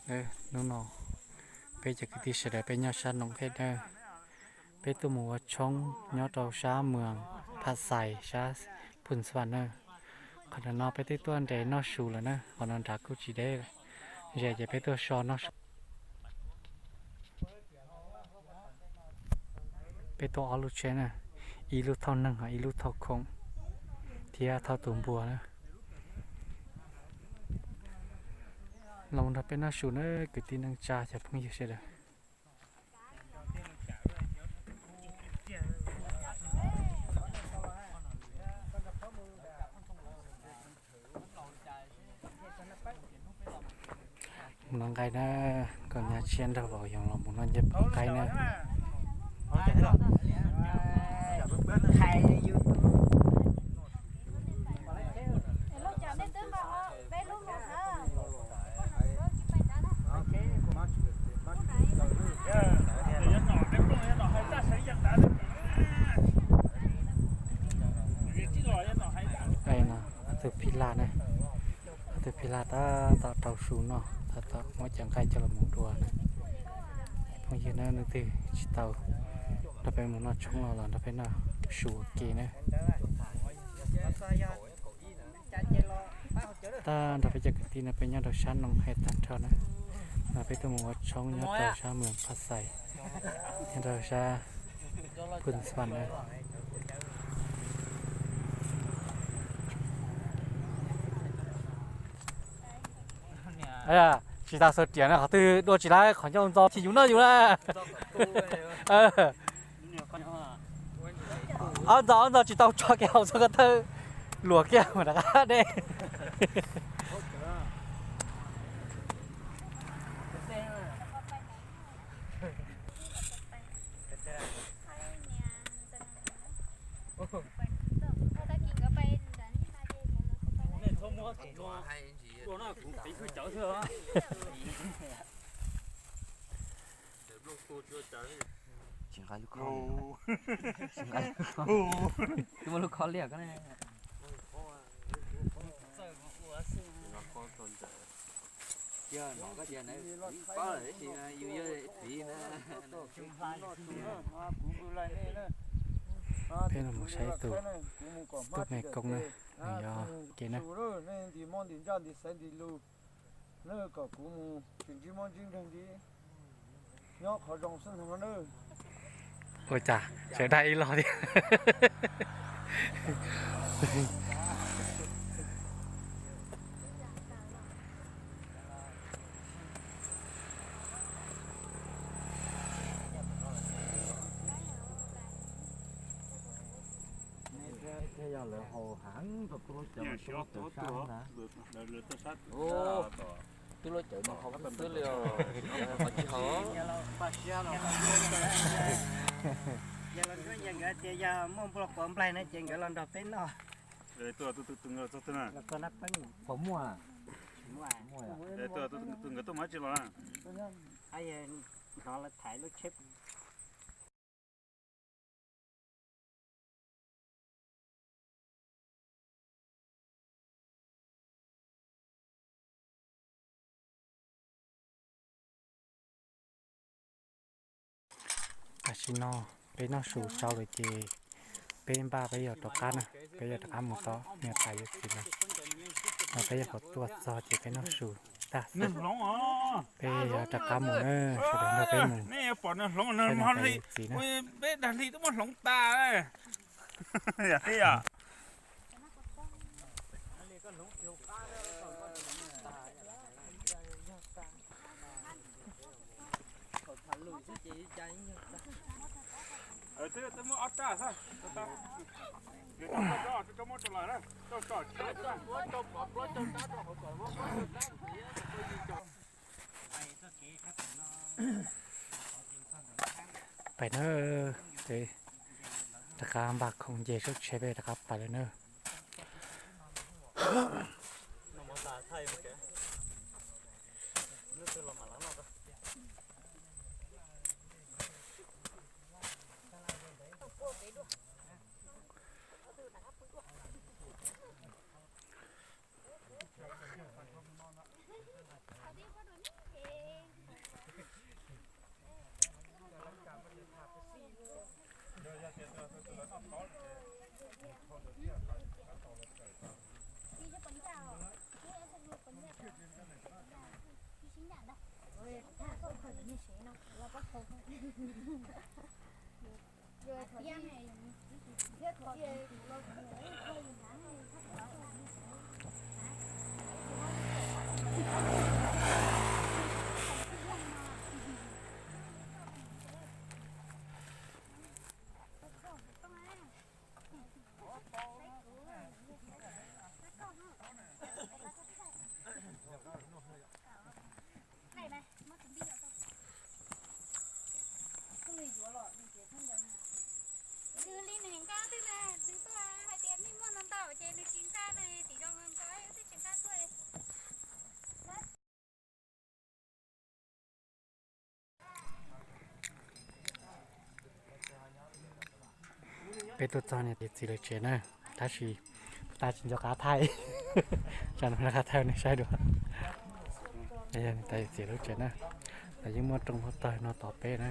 Hnub no peb cov kwv tij sawv daws peb nyob sab Noom Hej na, peb tuaj mus ua tshoob nyob rau sab Moos Phaj Xais sab Phoos Xas Vas na. Qhov no peb twb tuaj nres noj su lawm na, qhov no nrad kuj tsis deb, ze ces peb tuaj so noj su. Peb tuaj ob lub tsheb na, ib lub thauj neeg ho ib lub thauj khoom thiab thauj tus npua na. Los nrog peb noj su na kwv tij neej tsa cov phooj ywg sawv daws. Mus noj nqaij na, kom nyab tshiab nrog vauv yau los mus noj ncej pom qaib na. Tus phij laj na, tus phij laj tab tom rau su noj, tab tom muab cov nqaij coj los mus dua na. Phooj ywg na, leej twg tsis tau nrog peb mus noj tshoob los los nrog peb noj su ua ke na. Tab nrog peb cov kwv tij no peb nyob rau sab Noom Hej tag nrho na. No peb tuaj mus ua tshoob nyob rau sab Moos Phaj Xais, nyob rau sab Phoos Xas Vas na. Tsis tas xaus riam na, qhov twg dua tsis laib qhov ncauj ntxo tsis yus noj yus na. Ob ntxo ob ntxo tsis tau tso kiag hauv txoj ko taw, luam kiag mas rov qab de. Tsis nqa lub khob li, tsis nqa lub khob, twb muaj lub khob liaj ko ne. Peb los mus saib tus tub me koob na, nws yog kev na. Ua cas sawv daws ib lo thiab. Thiab yog lawv haus heev rau tub lub cawv sab ntawd. Tub lub cawv no haus xwb xwb li os, qhov tsis haus. Yog los nkawd tias yog muaj npua quav nplaig na ces nkawd los nrog peb noj. Puas muaj? Nkawd tuaj mas tsis los na. Hnov lawv thaiv lub tsheb. Tam sim no peb noj su sau lawm ces peb npaj peb yuav rov qab na, peb yuav rov qab mus tom niam tais yawm txiv lawm. No peb yuav kom tuaj txog ces peb noj su tag xwb, peb yuav rov qab mus na, sawv daws nrog peb mus saib niam tais yawm txiv na. Pais na, peb rov qab npaj khoom nce saum tsheb peb rov qab pais lawm na. Nws li nws nqa twg na, nws tuaj hais tias nej muaj ntau ntau ces nws tsis nqa na, tim zoo nqa twb tsis nqa tuaj. Peb tuaj txog niam txiv lawv tsev na, tab sis kuv tab tsis nco qab thaij, tsam no rov qab thaij nej saib dua. Yog niam tais yawm txiv lub tsev na, lawv yeej muaj rooj muaj tog no tos peb na.